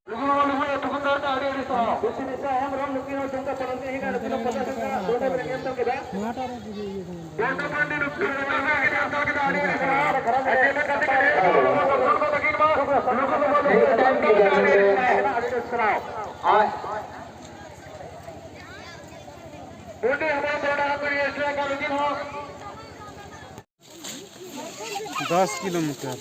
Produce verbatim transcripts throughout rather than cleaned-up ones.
ᱞᱩᱜᱩ ᱵᱟᱵᱟ ᱞᱩᱜᱩ ᱟᱭᱳ ᱛᱩᱯᱩᱱ ᱫᱟᱲᱮ ᱛᱮ ᱟᱹᱰᱤ ᱟᱹᱰᱤ ᱥᱟᱨᱦᱟᱣ᱾ ᱵᱤᱥᱤ ᱫᱤᱥᱟ ᱦᱮᱢᱵᱨᱚᱢ ᱱᱩᱠᱤᱱ ᱦᱚᱸ ᱡᱚᱢᱠᱟ ᱯᱟᱞᱚᱱ ᱛᱮ ᱦᱮᱡ ᱮᱱᱟ, ᱱᱩᱠᱤᱱ ᱦᱚᱸ ᱯᱚᱧᱪᱟᱥ ᱴᱟᱠᱟ ᱫᱚᱨ ᱫᱚᱨ ᱮᱢ ᱦᱚᱪᱚ ᱠᱮᱫᱟ᱾ ᱱᱚᱣᱟᱴᱟᱜ ᱨᱮ ᱵᱩᱡᱷᱟᱹᱣ ᱤᱭᱟᱹ ᱠᱟᱱᱟ᱾ ᱡᱚᱢᱠᱟ ᱯᱟᱞᱚᱱ ᱛᱮ ᱱᱩᱠᱤᱱ ᱦᱚᱸ ᱡᱚᱢᱠᱟ ᱯᱟᱞᱚᱱ ᱛᱮ ᱦᱮᱡ ᱮᱱᱟ, ᱟᱹᱰᱤ ᱟᱹᱰᱤ ᱥᱟᱨᱦᱟᱣ᱾ ᱟᱨ ᱪᱮᱫ ᱞᱮᱠᱟ ᱛᱮ ᱞᱩᱜᱩ ᱵᱟᱵᱟ ᱞᱩᱜᱩ ᱟᱭᱳ ᱛᱩᱯᱩᱱ ᱫᱟᱲᱮ ᱛᱮ ᱦᱮᱡ ᱮᱱᱟ, ᱟᱹᱰᱤ ᱟᱹᱰᱤ ᱥᱟᱨᱦᱟᱣ᱾ ᱦᱳᱭ᱾ ᱵᱩᱰᱷᱤ ᱦᱟᱲᱟᱢ ᱵᱚᱲᱟ ᱦᱟᱲᱟᱢ ᱠᱚ ᱤᱭᱟᱹ ᱦᱚᱪᱚ ᱟᱠᱟᱫ ᱱᱩᱠᱤᱱ ᱦᱚᱸ᱾ ᱫᱚᱥ ᱠᱤᱞᱳᱢᱤᱴᱟᱨ᱾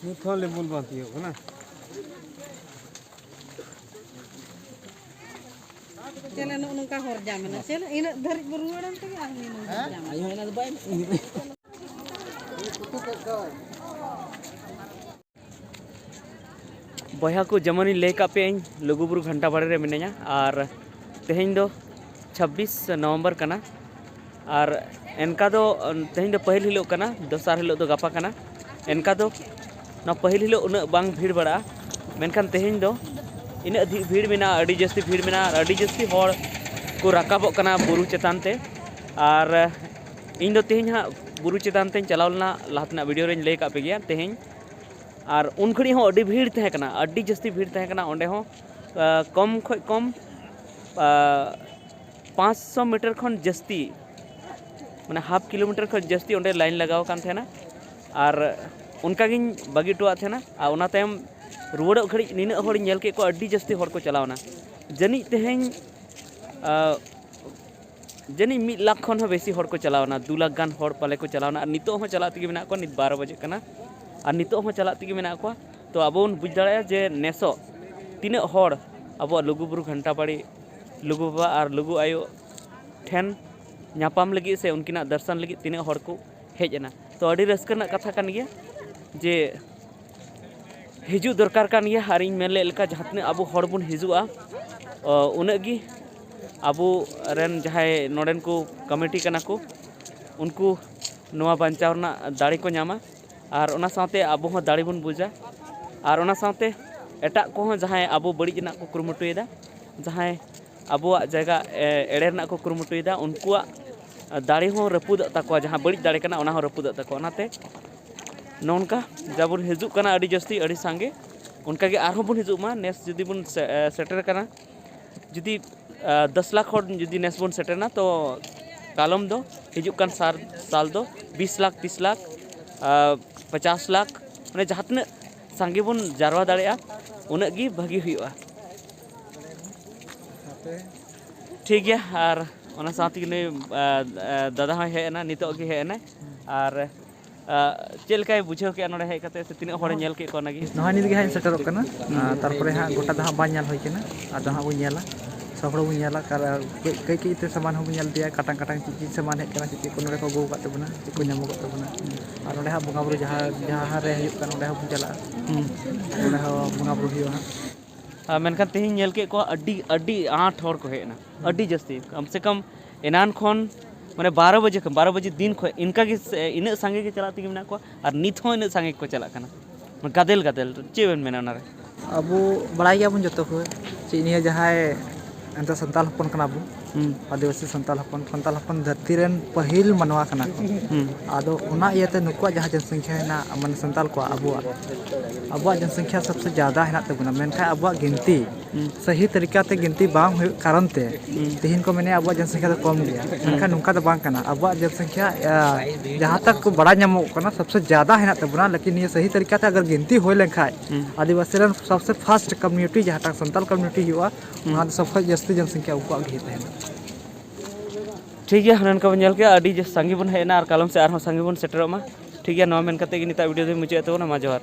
ᱱᱤᱛ ᱦᱚᱸ ᱞᱮᱵᱩᱞ ᱵᱟᱝ ᱛᱤᱭᱳᱜ ᱠᱟᱱᱟ᱾ ᱪᱮᱞᱮ ᱱᱚᱜᱼᱚ ᱱᱚᱝᱠᱟ ᱦᱚᱨ ᱡᱟᱢ ᱮᱱᱟ᱾ ᱪᱮᱞᱮ ᱤᱱᱟᱹᱜ ᱫᱷᱟᱹᱨᱤᱡ ᱵᱚ ᱨᱩᱣᱟᱹᱲᱮᱱ ᱛᱮᱜᱮ ᱟᱨ ᱱᱤᱭᱟᱹ ᱱᱚᱝᱠᱟ ᱡᱟᱢ ᱮᱱᱟ᱾ ᱵᱚᱭᱦᱟ ᱠᱚ, ᱡᱮᱢᱚᱱᱤᱧ ᱞᱟᱹᱭ ᱠᱟᱜ ᱯᱮᱭᱟ, ᱤᱧ ᱞᱩᱜᱩᱵᱩᱨᱩ ᱜᱷᱟᱱᱴᱟ ᱵᱟᱲᱮ ᱨᱮ ᱢᱤᱱᱟᱹᱧᱟ᱾ ᱟᱨ ᱛᱮᱦᱮᱧ ᱫᱚ ᱪᱷᱟᱵᱵᱤᱥ ᱱᱚᱵᱷᱮᱢᱵᱚᱨ ᱠᱟᱱᱟ᱾ ᱟᱨ ᱮᱱᱠᱟ ᱫᱚ, ᱛᱮᱦᱮᱧ ᱫᱚ ᱯᱟᱹᱦᱤᱞ ᱦᱤᱞᱳᱜ ᱠᱟᱱᱟ, ᱫᱚᱥᱟᱨ ᱦᱤᱞᱳᱜ ᱫᱚ ᱜᱟᱯᱟ ᱠᱟᱱᱟ᱾ ᱮᱱᱠᱟ ᱫᱚ ᱱᱚᱣᱟ ᱯᱟᱹᱦᱤᱞ ᱦᱤᱞᱳᱜ ᱩᱱᱟᱹᱜ ᱵᱟᱝ ᱵᱷᱤᱲ ᱵᱟᱲᱟᱜᱼᱟ, ᱢᱮᱱᱠᱷᱟᱱ ᱛᱮᱦᱮᱧ ᱫᱚ ᱤᱱᱟᱹᱜ ᱫᱷᱤ-, ᱵᱷᱤᱲ ᱢᱮᱱᱟᱜᱼᱟ, ᱟᱹᱰᱤ ᱡᱟᱹᱥᱛᱤ ᱵᱷᱤᱲ ᱢᱮᱱᱟᱜᱼᱟ᱾ ᱟᱨ ᱟᱹᱰᱤ ᱡᱟᱹᱥᱛᱤ ᱦᱚᱲ ᱠᱚ ᱨᱟᱠᱟᱵᱚᱜ ᱠᱟᱱᱟ ᱵᱩᱨᱩ ᱪᱮᱛᱟᱱ ᱛᱮ᱾ ᱟᱨ ᱤᱧ ᱫᱚ ᱛᱮᱦᱮᱧ ᱦᱟᱸᱜ ᱵᱩᱨᱩ ᱪᱮᱛᱟᱱ ᱛᱮᱧ ᱪᱟᱞᱟᱣ ᱞᱮᱱᱟ, ᱞᱟᱦᱟ ᱛᱮᱱᱟᱜ ᱵᱷᱤᱰᱤᱭᱳ ᱨᱮᱧ ᱞᱟᱹᱭ ᱠᱟᱜ ᱯᱮ ᱜᱮᱭᱟ᱾ ᱛᱮᱦᱮᱧ ᱟᱨ ᱩᱱ ᱜᱷᱟᱹᱲᱤᱡ ᱦᱚᱸ ᱟᱹᱰᱤ ᱵᱷᱤᱲ ᱛᱟᱦᱮᱸ ᱠᱟᱱᱟ, ᱟᱹᱰᱤ ᱡᱟᱹᱥᱛᱤ ᱵᱷᱤᱲ ᱛᱟᱦᱮᱸ ᱠᱟᱱᱟ᱾ ᱚᱸᱰᱮ ᱦᱚᱸ, ᱟ, ᱠᱚᱢ ᱠᱷᱚᱡ ᱠᱚᱢ, ᱟ, ᱯᱟᱸᱪᱥᱚ ᱢᱤᱴᱟᱨ ᱠᱷᱚᱱ ᱡᱟᱹᱥᱛᱤ, ᱢᱟᱱᱮ ᱦᱟᱯ ᱠᱤᱞᱳᱢᱤᱴᱟᱨ ᱠᱷᱚᱱ ᱡᱟᱹᱥᱛᱤ ᱚᱸᱰᱮ ᱞᱟᱭᱤᱱ ᱞᱟᱜᱟᱣ ᱟᱠᱟᱱ ᱛᱟᱦᱮᱱᱟ᱾ ᱟᱨ ᱚᱱᱠᱟ ᱜᱤᱧ ᱵᱟᱹᱜᱤ ᱦᱚᱴᱚᱣᱟᱫ ᱛᱟᱦᱮᱱᱟ᱾ ᱟᱨ ᱚᱱᱟ ᱛᱟᱭᱚᱢ ᱨᱩᱣᱟᱹᱲᱚᱜ ᱜᱷᱟᱹᱲᱤᱡ ᱱᱤᱱᱟᱹᱜ ᱦᱚᱲᱤᱧ ᱧᱮᱞ ᱠᱮᱫ ᱠᱚᱣᱟ, ᱟᱹᱰᱤ ᱡᱟᱹᱥᱛᱤ ᱦᱚᱲ ᱠᱚ ᱪᱟᱞᱟᱣᱱᱟ᱾ ᱡᱟᱹᱱᱤᱡ ᱛᱮᱦᱮᱧ, ᱟ, ᱡᱟᱹᱱᱤᱡ ᱢᱤᱫ ᱞᱟᱠᱷ ᱠᱷᱚᱱ ᱦᱚᱸ ᱵᱮᱥᱤ ᱦᱚᱲ ᱠᱚ ᱪᱟᱞᱟᱣᱱᱟ, ᱫᱩ ᱞᱟᱠᱷ ᱜᱟᱱ ᱦᱚᱲ ᱯᱟᱞᱮ ᱠᱚ ᱪᱟᱞᱟᱣᱱᱟ᱾ ᱟᱨ ᱱᱤᱛᱚᱜ ᱦᱚᱸ ᱪᱟᱞᱟᱜ ᱛᱮᱜᱮ ᱢᱮᱱᱟᱜ ᱠᱚᱣᱟ, ᱱᱤᱛ ᱵᱟᱨᱚ ᱵᱟᱡᱮᱜ ᱠᱟᱱᱟ, ᱟᱨ ᱱᱤᱛᱚᱜ ᱦᱚᱸ ᱪᱟᱞᱟᱜ ᱛᱮᱜᱮ ᱢᱮᱱᱟᱜ ᱠᱚᱣᱟ᱾ ᱛᱚ ᱟᱵᱚ ᱵᱚᱱ ᱵᱩᱡᱽ ᱫᱟᱲᱮᱭᱟᱜᱼᱟ ᱡᱮ ᱱᱮᱥᱚᱜ ᱛᱤᱱᱟᱹᱜ ᱦᱚᱲ ᱟᱵᱚᱣᱟᱜ ᱞᱩᱜᱩᱵᱩᱨᱩ ᱜᱷᱟᱱᱴᱟ ᱵᱟᱲᱮ ᱞᱩᱜᱩ ᱵᱟᱵᱟ ᱟᱨ ᱞᱩᱜᱩ ᱟᱭᱳ ᱴᱷᱮᱱ ᱧᱟᱯᱟᱢ ᱞᱟᱹᱜᱤᱫ ᱥᱮ ᱩᱱᱠᱤᱱᱟᱜ ᱫᱚᱨᱥᱚᱱ ᱞᱟᱹᱜᱤᱫ ᱛᱤᱱᱟᱹᱜ ᱦᱚᱲ ᱠᱚ ᱦᱮᱡ ᱮᱱᱟ᱾ ᱛᱚ ᱟᱹᱰᱤ ᱨᱟᱹᱥᱠᱟᱹ ᱨᱮᱱᱟᱜ ᱠᱟᱛᱷᱟ ᱠᱟᱱ ᱜᱮᱭᱟ ᱡᱮ ᱦᱤᱡᱩᱜ ᱫᱚᱨᱠᱟᱨ ᱠᱟᱱ ᱜᱮᱭᱟ᱾ ᱟᱨ ᱤᱧ ᱢᱮᱱ ᱞᱮᱫ ᱞᱮᱠᱟ, ᱡᱟᱦᱟᱸ ᱛᱤᱱᱟᱹᱜ ᱟᱵᱚ ᱦᱚᱲ ᱵᱚᱱ ᱦᱤᱡᱩᱜᱼᱟ, ᱚ, ᱩᱱᱟᱹᱜ ᱜᱮ ᱟᱵᱚ ᱨᱮᱱ ᱡᱟᱦᱟᱸᱭ ᱱᱚᱰᱮᱱ ᱠᱚ ᱠᱚᱢᱤᱴᱤ ᱠᱟᱱᱟ ᱠᱚ, ᱩᱱᱠᱩ ᱱᱚᱣᱟ ᱵᱟᱧᱪᱟᱣ ᱨᱮᱱᱟᱜ ᱫᱟᱲᱮ ᱠᱚ ᱧᱟᱢᱟ᱾ ᱟᱨ ᱚᱱᱟ ᱥᱟᱶᱛᱮ ᱟᱵᱚ ᱦᱚᱸ ᱫᱟᱲᱮ ᱵᱚᱱ ᱵᱩᱡᱟ᱾ ᱟᱨ ᱚᱱᱟ ᱥᱟᱶᱛᱮ ᱮᱴᱟᱜ ᱠᱚᱦᱚᱸ ᱡᱟᱦᱟᱸᱭ ᱟᱵᱚ ᱵᱟᱹᱲᱤᱡ ᱨᱮᱱᱟᱜ ᱠᱚ ᱠᱩᱨᱩᱢᱩᱴᱩᱭᱮᱫᱟ, ᱡᱟᱦᱟᱸᱭ ᱟᱵᱚᱣᱟᱜ ᱡᱟᱭᱜᱟ ᱮ, ᱮᱲᱮ ᱨᱮᱱᱟᱜ ᱠᱚ ᱠᱩᱨᱩᱢᱩᱴᱩᱭᱮᱫᱟ, ᱩᱱᱠᱩᱣᱟᱜ ᱫᱟᱲᱮ ᱦᱚᱸ ᱨᱟᱹᱯᱩᱫᱚᱜ ᱛᱟᱠᱚᱣᱟ, ᱡᱟᱦᱟᱸ ᱵᱟᱹᱲᱤᱡ ᱫᱟᱲᱮ ᱠᱟᱱᱟ ᱚᱱᱟ ᱦᱚᱸ ᱨᱟᱹᱯᱩᱫᱚᱜ ᱛᱟᱠᱚᱣᱟ᱾ ᱚᱱᱟᱛᱮ ᱱᱚᱝᱠᱟ ᱡᱟᱵᱚᱱ ᱦᱤᱡᱩᱜ ᱠᱟᱱᱟ ᱟᱹᱰᱤ ᱡᱟᱹᱥᱛᱤ, ᱟᱹᱰᱤ ᱥᱟᱸᱜᱮ, ᱚᱱᱠᱟᱜᱮ ᱟᱨᱦᱚᱸ ᱵᱚᱱ ᱦᱤᱡᱩᱜ ᱢᱟ᱾ ᱱᱮᱥ ᱡᱩᱫᱤ ᱵᱚᱱ ᱥᱮ-, ᱮ, ᱥᱮᱴᱮᱨ ᱠᱟᱱᱟ, ᱡᱩᱫᱤ ᱟ, ᱫᱚᱥ ᱞᱟᱠᱷ ᱦᱚᱲ ᱡᱩᱫᱤ ᱱᱮᱥ ᱵᱚᱱ ᱥᱮᱴᱮᱨᱱᱟ, ᱛᱚ ᱠᱟᱞᱚᱢ ᱫᱚ, ᱦᱤᱡᱩᱜ ᱠᱟᱱ ᱥᱟᱨ ᱥᱟᱞ ᱫᱚ ᱵᱤᱥ ᱞᱟᱠᱷ, ᱛᱤᱥ ᱞᱟᱠᱷ, ᱟ, ᱯᱚᱪᱟᱥ ᱞᱟᱠᱷ, ᱢᱟᱱᱮ ᱡᱟᱦᱟᱸ ᱛᱤᱱᱟᱹᱜ ᱥᱟᱸᱜᱮ ᱵᱚᱱ ᱡᱟᱨᱣᱟ ᱫᱟᱲᱮᱭᱟᱜᱼᱟ, ᱩᱱᱟᱹᱜ ᱜᱮ ᱵᱷᱟᱹᱜᱤ ᱦᱩᱭᱩᱜᱼᱟ᱾ ᱴᱷᱤᱠ ᱜᱮᱭᱟ, ᱟᱨ ᱚᱱᱟ ᱥᱟᱶ ᱛᱮᱜᱮ ᱱᱩᱭ, ᱟ, ᱟ, ᱫᱟᱫᱟ ᱦᱚᱸᱭ ᱦᱮᱡ ᱮᱱᱟ, ᱱᱤᱛᱚᱜ ᱜᱮ ᱦᱮᱡ ᱮᱱᱟᱭ᱾ ᱟᱨ ᱟ, ᱪᱮᱫ ᱞᱮᱠᱟᱭ ᱵᱩᱡᱷᱟᱹᱣ ᱠᱮᱫᱼᱟ ᱱᱚᱰᱮ ᱦᱮᱡ ᱠᱟᱛᱮ, ᱥᱮ ᱛᱤᱱᱟᱹᱜ ᱦᱚᱲᱮ ᱧᱮᱞ ᱠᱮᱫ ᱠᱚᱣᱟ ᱚᱱᱟᱜᱮ? ᱱᱚᱜᱼᱚᱭ ᱱᱤᱛ ᱜᱮ ᱦᱟᱸᱜ ᱤᱧ ᱥᱮᱴᱮᱨᱚᱜ ᱠᱟᱱᱟ᱾ ᱦᱩᱸ᱾ ᱟᱨ ᱛᱟᱨᱯᱚᱨᱮ ᱦᱟᱸᱜ ᱜᱚᱴᱟ ᱫᱚ ᱦᱟᱸᱜ ᱵᱟᱝ ᱧᱮᱞ ᱦᱩᱭ ᱠᱟᱱᱟ᱾ ᱟᱫᱚ ᱦᱟᱸᱜ ᱵᱚᱱ ᱧᱮᱞᱟ, ᱥᱚᱵ ᱦᱚᱲ ᱵᱚᱱ ᱧᱮᱞᱟ, ᱠᱟᱨ-, ᱠᱟᱹᱡ, ᱠᱟᱹᱡ, ᱠᱟᱹᱡ ᱛᱮ ᱥᱟᱢᱟᱱ ᱦᱚᱸᱵᱚᱱ ᱧᱮᱞ ᱤᱫᱤᱭᱟ, ᱠᱟᱴᱟᱝ, ᱠᱟᱴᱟᱝ ᱪᱮᱫ, ᱪᱮᱫ ᱥᱟᱢᱟᱱ ᱦᱮᱡ ᱠᱟᱱᱟ, ᱪᱮᱫ, ᱪᱮᱫ ᱠᱚ ᱱᱚᱰᱮ ᱠᱚ ᱟᱹᱜᱩ ᱟᱠᱟᱫ ᱛᱟᱵᱚᱱᱟ, ᱪᱮᱫ ᱠᱚ ᱧᱟᱢᱚᱜᱚᱜ ᱛᱟᱵᱚᱱᱟ᱾ ᱟᱨ ᱱᱚᱰᱮ ᱦᱟᱸᱜ ᱵᱚᱸᱜᱟ ᱵᱩᱨᱩ ᱡᱟᱦᱟᱸ, ᱡᱟᱦᱟᱸ ᱨᱮ ᱦᱩᱭᱩᱜ ᱠᱟᱱ, ᱚᱸᱰᱮ ᱦᱚᱸᱵᱚᱱ ᱪᱟᱞᱟᱜᱼᱟ᱾ ᱦᱩᱸ᱾ ᱚᱸᱰᱮ ᱦᱚᱸ ᱵᱚᱸᱜᱟ ᱵᱩᱨᱩ ᱦᱩᱭᱩᱜᱼᱟ ᱦᱟᱸᱜ᱾ ᱟᱨ ᱢᱮᱱᱠᱷᱟᱱ ᱛᱮᱦᱮᱧ ᱧᱮᱞ ᱠᱮᱫ ᱠᱚᱣᱟ, ᱟᱹᱰᱤ, ᱟᱹᱰᱤ ᱟᱸᱴ ᱦᱚᱲ ᱠᱚ ᱦᱮᱡ ᱮᱱᱟ, ᱦᱩᱸ᱾ ᱟᱹᱰᱤ ᱡᱟᱹᱥᱛᱤ, ᱠᱚᱢ ᱥᱮ ᱠᱚᱢ ᱮᱱᱟᱱ ᱠᱷᱚᱱ, ᱢᱟᱱᱮ, ᱵᱟᱨᱚ ᱵᱟᱡᱮ ᱠᱷᱚᱱ, ᱵᱟᱨᱚ ᱵᱟᱡᱮ ᱫᱤᱱ ᱠᱷᱚᱱ ᱤᱱᱠᱟᱹ ᱜᱮ ᱥᱮ-, ᱤᱱᱟᱹᱜ ᱥᱟᱸᱜᱮ ᱜᱮ ᱪᱟᱞᱟᱜ ᱛᱮᱜᱮ ᱢᱮᱱᱟᱜ ᱠᱚᱣᱟ, ᱟᱨ ᱱᱤᱛ ᱦᱚᱸ ᱤᱱᱟᱹᱜ ᱥᱟᱸᱜᱮ ᱜᱮᱠᱚ ᱪᱟᱞᱟᱜ ᱠᱟᱱᱟ᱾ ᱜᱟᱫᱮᱞ ᱜᱟᱫᱮᱞ, ᱪᱮᱫ ᱵᱮᱱ ᱢᱮᱱᱟ ᱚᱱᱟᱨᱮ? ᱟᱵᱚ ᱵᱟᱲᱟᱭ ᱜᱮᱭᱟᱵᱚᱱ ᱡᱚᱛᱚ ᱠᱚ, ᱪᱮᱫ ᱱᱤᱭᱟᱹ ᱡᱟᱦᱟᱸᱭ ᱮᱱᱛᱮ ᱥᱟᱱᱛᱟᱲ ᱦᱚᱯᱚᱱ ᱠᱟᱱᱟ ᱵᱚᱱ, ᱦᱩᱸ᱾ ᱟᱹᱫᱤᱵᱟᱹᱥᱤ ᱥᱟᱱᱛᱟᱲ ᱦᱚᱯᱚᱱ, ᱥᱟᱱᱛᱟᱲ ᱦᱚᱯᱚᱱ ᱫᱷᱟᱹᱨᱛᱤ ᱨᱮᱱ ᱯᱟᱹᱦᱤᱞ ᱢᱟᱱᱣᱟ ᱠᱟᱱᱟ ᱠᱚ᱾ ᱦᱩᱸ᱾ ᱟᱫᱚ ᱚᱱᱟ ᱤᱭᱟᱹᱛᱮ ᱱᱩᱠᱩᱣᱟᱜ ᱡᱟᱦᱟᱸ ᱡᱚᱱᱥᱚᱝᱠᱷᱟ ᱦᱮᱱᱟᱜ, ᱢᱟᱱᱮ ᱥᱟᱱᱛᱟᱲ ᱠᱚᱣᱟᱜ, ᱟᱵᱚᱣᱟᱜ, ᱟᱵᱚᱣᱟᱜ ᱡᱚᱱᱥᱚᱝᱠᱷᱟ ᱥᱚᱵᱥᱮ ᱡᱟᱫᱟ ᱦᱮᱱᱟᱜ ᱛᱟᱵᱚᱱᱟ, ᱢᱮᱱᱠᱷᱟᱱ ᱟᱵᱚᱣᱟᱜ ᱜᱤᱱᱛᱤ ᱦᱩᱸ᱾ ᱥᱟᱹᱦᱤ ᱛᱟᱹᱨᱤᱠᱟ ᱛᱮ ᱜᱤᱱᱛᱤ ᱵᱟᱝ ᱦᱩᱭᱩᱜ ᱠᱟᱨᱚᱱ ᱛᱮ ᱦᱩᱸ᱾ ᱛᱮᱦᱮᱧ ᱠᱚ ᱢᱮᱱᱮᱫᱼᱟ ᱟᱵᱚᱣᱟᱜ ᱡᱚᱱᱥᱚᱝᱠᱷᱟ ᱫᱚ ᱠᱚᱢ ᱜᱮᱭᱟ, ᱦᱩᱸ᱾ ᱢᱮᱱᱠᱷᱟᱱ ᱱᱚᱝᱠᱟ ᱫᱚ ᱵᱟᱝ ᱠᱟᱱᱟ᱾ ᱟᱵᱚᱣᱟᱜ ᱡᱚᱱᱥᱚᱝᱠᱷᱟ, ᱟ, ᱡᱟᱦᱟᱸ ᱛᱟᱠ ᱠᱚ ᱵᱟᱲᱟᱭ ᱧᱟᱢᱚᱜ ᱠᱟᱱᱟ, ᱥᱚᱵᱥᱮ ᱡᱟᱫᱟ ᱦᱮᱱᱟᱜ ᱛᱟᱵᱚᱱᱟ, ᱞᱮᱠᱤᱱ ᱱᱤᱭᱟᱹ ᱥᱟᱹᱦᱤ ᱛᱟᱹᱨᱤᱠᱟ ᱛᱮ ᱟᱜᱟᱨ ᱜᱤᱱᱛᱤ ᱦᱩᱭ ᱞᱮᱱᱠᱷᱟᱡ ᱦᱩᱸ᱾ ᱟᱹᱫᱤᱵᱟᱹᱥᱤ ᱨᱮᱱ ᱥᱚᱵᱥᱮ ᱯᱷᱟᱥᱴ ᱠᱚᱢᱤᱭᱩᱱᱤᱴᱤ ᱡᱟᱦᱟᱸᱴᱟᱜ ᱥᱟᱱᱛᱟᱞ ᱠᱚᱢᱤᱭᱩᱱᱤᱴᱤ ᱦᱩᱭᱩᱜᱼᱟ, ᱦᱩᱸ᱾ ᱚᱱᱟ ᱫᱚ ᱥᱚᱵ ᱠᱷᱚᱡ ᱡᱟᱹᱥᱛᱤ ᱡᱚᱱᱥᱚᱝᱠᱷᱟ ᱩᱱᱠᱩᱣᱟᱜ ᱜᱮ ᱛᱟᱦᱮᱱᱟ᱾ ᱴᱷᱤᱠ ᱜᱮᱭᱟ, ᱚᱱᱮ ᱚᱱᱠᱟ ᱵᱚᱱ ᱧᱮᱞ ᱠᱮᱜᱼᱟ, ᱟᱹᱰᱤ ᱡᱟᱹᱥ-, ᱥᱟᱸᱜᱮ ᱵᱚᱱ ᱦᱮᱡ ᱮᱱᱟ ᱟᱨ ᱠᱟᱞᱚᱢ ᱥᱮᱫ ᱟᱨᱦᱚᱸ ᱥᱟᱸᱜᱮ ᱵᱚᱱ ᱥᱮᱴᱮᱨᱚᱜ ᱢᱟ᱾ ᱴᱷᱤᱠ ᱜᱮᱭᱟ, ᱱᱚᱣᱟ ᱢᱮᱱ ᱠᱟᱛᱮ ᱜᱮ ᱱᱤᱛᱚᱜ ᱵᱷᱤᱰᱤᱭᱳ ᱫᱚᱧ ᱢᱩᱪᱟᱹᱫ ᱛᱟᱵᱚᱱᱟ᱾ ᱢᱟ ᱡᱚᱦᱟᱨ᱾